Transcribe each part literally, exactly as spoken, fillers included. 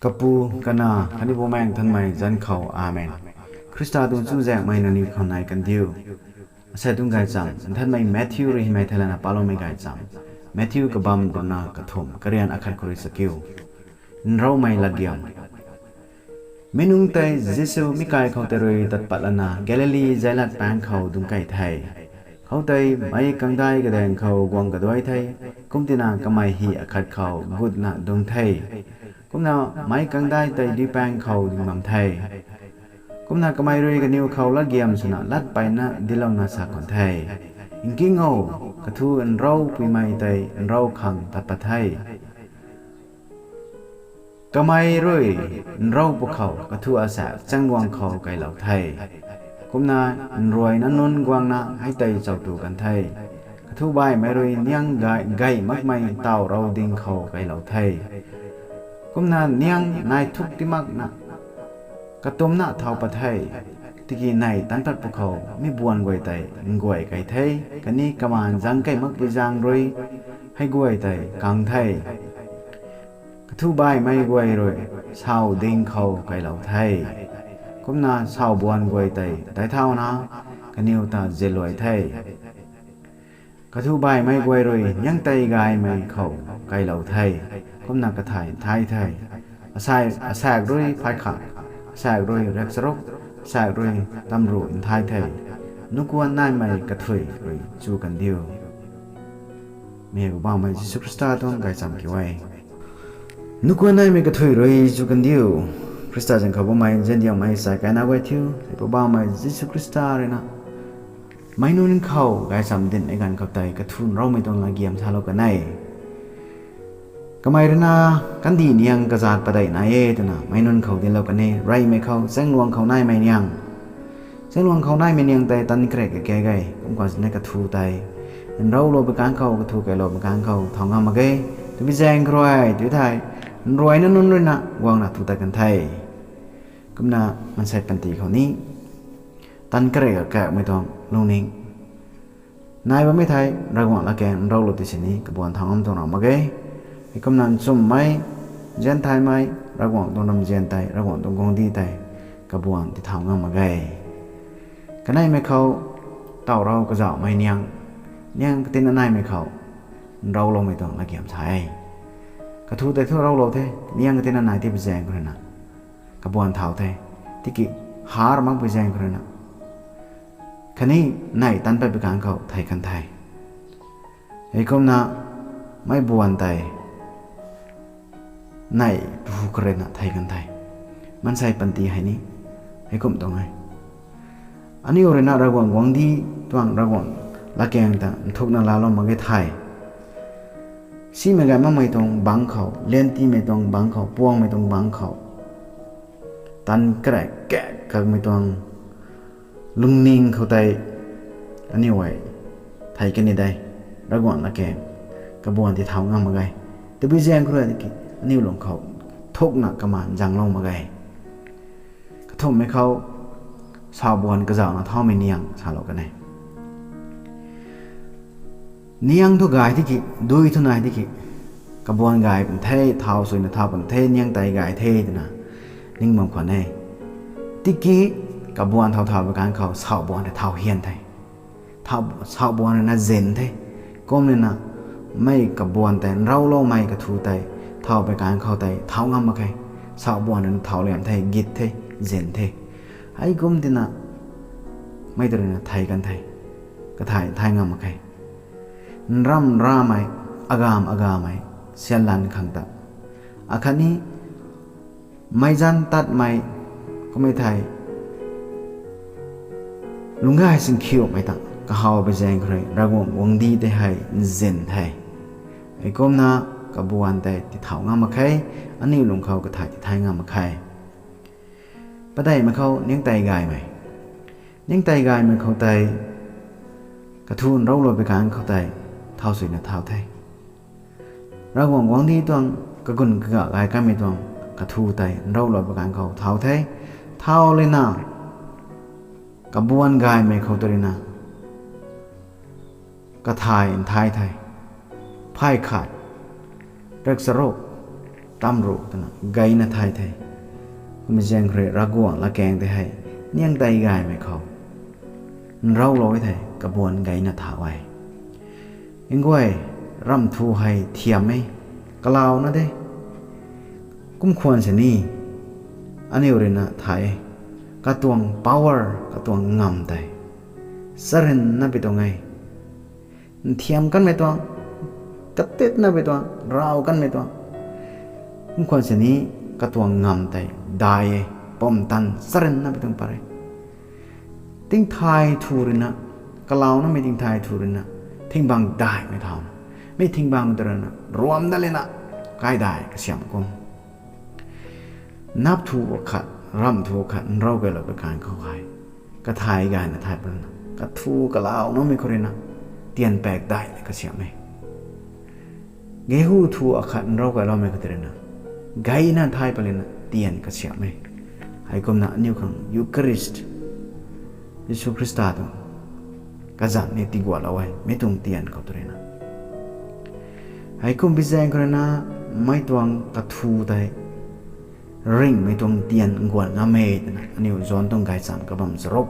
Kapu, Kanac khatni Bumaengh Nthanmei zanc khou, Amen. Khrista tuang chuzaenghmei nangniw khou nai kandiu. Asei tuang gaychamv Nthanmei Matthew rui hymei thei lana paloumei gaychamv. Matthew kabamv ruhna kathumh, karian akhat khou rui chakiu. Nraumei latgiam. Mi nungc tei Jisu mi kai khou tei rui tat pat lana Galili zailat paengc khou dungc kei the. Khoutei meic kangdai kadaeng khou guang kaduai the, kumtina kamei hi akhat khou gutna dungc the. Kumna meic kangdai tei duipaeng khou ding bam the. Kumna kamei rui kaniw khou latgiam swna lat peyna dilouna sa khwan the, Nking o, kathu nraupuimei tei nrau khang tat pat the. Kamei rui nrau pwkhou kathu asaekc chaengluang khou kailou the. Kumna nruayna nunc guangna hei tei chautu kan the. Kathu baihmei rui niang gay, gay makmei taw rau ding khou kailou the. Kumna niang nai thuk timakna katumna thau pat the. Tiki nei tanc pat pwkhou mi buan guay tei nguay kei the, khatni kamaan zangc kei makpui zaeng rui hei guay tei kang the. Kathu baihmei guay rui sau ding khou kailou the. Kumna sau buan guay tei tei thauna kaniw ta ziluai the. Kathu baihmei guay rui niang tei gaymei khou kailou the. Kumna kathai nthai the. Asei, asaekc rui phay khat, asaekc rui riakcharuk, asaekc rui tamruh nthai the. Nukuan naimei kathui rui chu kandiu. Mi hei Poubauhmei Jisu Khrista tuang gaychamv kiu e. Nukuan naimei kathui rui chu kandiu. Khrista zanc khou bammei, zanc diangmei, sai kaina guay thiu, hei Poubauhmei Jisu Khrista rui na meic nunc khou gaychamv dinmei ganv khou tei kathu nraumei tuang latgiam salou kan e. Kamei rui na kandih niang kazat padeih nai e twna meic nunc khou dinclou kan e. Reymei khou, chaengluang khou naimei niang. Chaengluang khou naimei niang tei tan karek kake ge, kum khwan sini kathu tei nraulou pui kang khou, kathu kailou pui kang khou thau ngam mak ge. Tabui zaeng khou rui, tu thei, nruayna nunc rui na guangna thu tat kan the. Kumna maansei panty khou ni tan karek kakakmei tuang lungning nai bammei thei, Ravguangc latkaeng nraulou ti sini kabuan thau ngam tuang ra mak ge. Heikumna nchumhmei, nzian thaymei, Ravguangc tuang ramzian tei, Ravguangc tuang guangcdic tei kabuan ti thau ngam mak ge. Kaneimei khou, taw rau kazauhmei niang, niang katina naimei khou nrauloumei tuang latgiam sa e. Kathu tei thu raulou the, niang katina nai tipui zaeng khou rui na kabuan thau the. Tiki har makpui zaeng khou rui na khatni nei tan patpui kang khou thei kan the. Heikumna meic buan tei nei pu khou rui na thei kan the. Maansei panty hei ni heikum tuang e. Aniu rui na Ravguangc guangcdic tuang, Ravguangc latkaeng ta nthukna laalou mak ge thei, simei gay makmei tuang bangc khou, liantimei tuang bangc khou, puangmei tuang bangc khou, tan karek kakakmei tuang lungning khou tei aniu e thei kan ni de. Ravguangc latkaeng kabuan ti thau ngam mak ge. Tabui zaeng khou rui tiki aniu lung khou thukna kamaan zanglou mak ge. Kathumhmei khou, saubuan kazauhna thaumei niang salou kan e. Niang thu gay tiki, dui thu nai tiki, kabuan gay pun the, thau suina thau pun the, niang tei gay the twna ning bam khwan e. Tiki kabuan thau thau pui kang khou saubuan tei thau hian the. Thau, saubuan rui na zin the. Kum rui na mei kabuan tei nrauloumei kathu tei thau pui kang khou tei thau ngam mak khe. Saubuan rui na thau liam the, git the, zin the. Heikum tina mei ta rui na thei kan the. Kathai thai ngam mak khe. Nram ramei, agam agamei, sianlan khang ta, akhatni meic zanc tatmei, kummei thei lungcgay singkhiumei ta kahaw pui zaeng khou rui Ravguangc guangcdic tei hei nzin the. Heikumna kabuan tei tithau ngam mak khe, aniu lung khou kathai tithai ngam mak khe. Padeihmei khou ningtei gaymei. Ningtei gaymei khou tei, kathu nrauloupui kang khou tei, thau suina thau the. Ravguangc guangcdic tuang, kagun kaga gay kanmei tuang kathu tei nrauloupui kang khou thau the. Thau lana, kabuan gaymei khou tei rui na kathai nthai the. Phay khat, riakcharuk, tam ru twna gayna thay the. Kummei zaeng khou rui Ravguangc latkaeng tei hei niang tei gaymei khou nraulou e thei kabuan gayna thau e. Nguay, ramh thu hei thiam e, kalauna de. Kum khwan sini aniu ruina thay e, katuang power, katuang ngamv tei charynna pi tuang e. Nthiam kanmei tuang, katitna pi tuang, raw kanmei tuang. Kum khwan sini katuang ngamv tei dai e, pumtan charynna pi tuang pat e. Tingthay thu ruina, kalaunamei tingthay thu ruina, thingbang daihmei thauna, mi thingbang tw ruina ruam dat lena, kaidai kasiamh kum. Nap thu akhat, ramh thu akhat nrau kailou pei kan khou hei, kathay gayna thay pwlana, kathu kalaunamei khou ruina, tian pak daih kasiamh e. Gehu thu akhat nrau kailoumei khou tei ruina, gayna thay pwlana tian kasiamh e. Heikumna aniu khang Eucharist, Jisu Khrista tuang kazanc ni tigualou e, mi tuang tian khou tei ruina. Heikum bi zaeng khou ruina, mei tuang kathu tei ringhmei tuang tian nguan ngam e twna aniu John tuang gaychamv kabam charuk,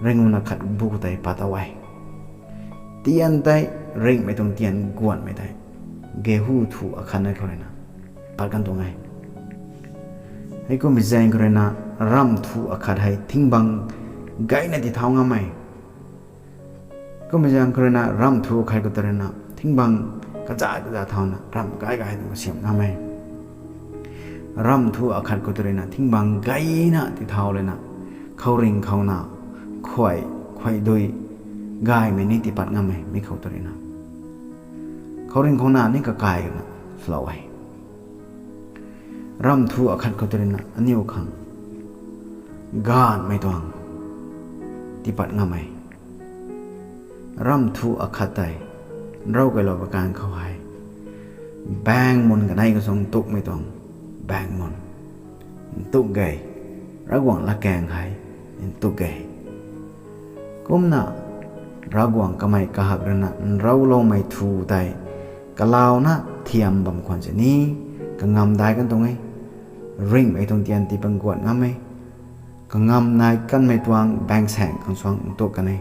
ringuna khat bu khou tei pat tow e. Tian tei, ringhmei tuang tian guanmei tei, gehu thu akhatna khou ruina pat kan tuang e. Heikummei zaeng khou ruina, ramh thu akhat hei thingbang gayna tithau ngam e. Kummei zaeng khou ruina, ramh thu akhat khou tei ruina thingbang kaza kaza thauna ramh gay gay tuang kasiamh ngam e. Ramh thu akhat khou tei ruina thingbang gayna tithau lana, khouringh khouna, khuay, khuay dui, gaymei ni tipat ngam e mi khou tei ruina. Khouringh khouna ni kakai kana swlou e. Ramh thu akhat khou tei ruina aniu khang gaanhmei tuang tipat ngam e. Ramh thu akhat tei nrau kailou pei kan khou hei, baeng mun kanei kasuang ntukmei tuang baeng mun ntuk ge, Ravguangc latkaeng hei ntuk ge. Kumna Ravguangc kamei kahak ruina nrauloumei thu tei kalauna thiam bam khwan sini kangamdai kan tuang e. Ringhmei tuang tian tipat guan ngam e. Kangamnai kanmei tuang baeng saeng khang suang ntuk kan e.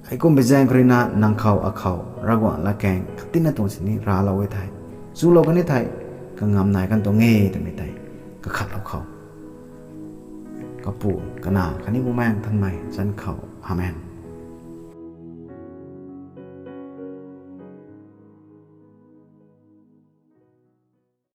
Heikum bi zaeng khou ruina nang khou akhou Ravguangc latkaeng katina tuang sini raclou e thei, chulou kan e thei, kangamnai kan tuang e twmei tei kakhatlou khou, Kapu, Kanac khatni Bumaengh Nthanmei zanc khou. Amen.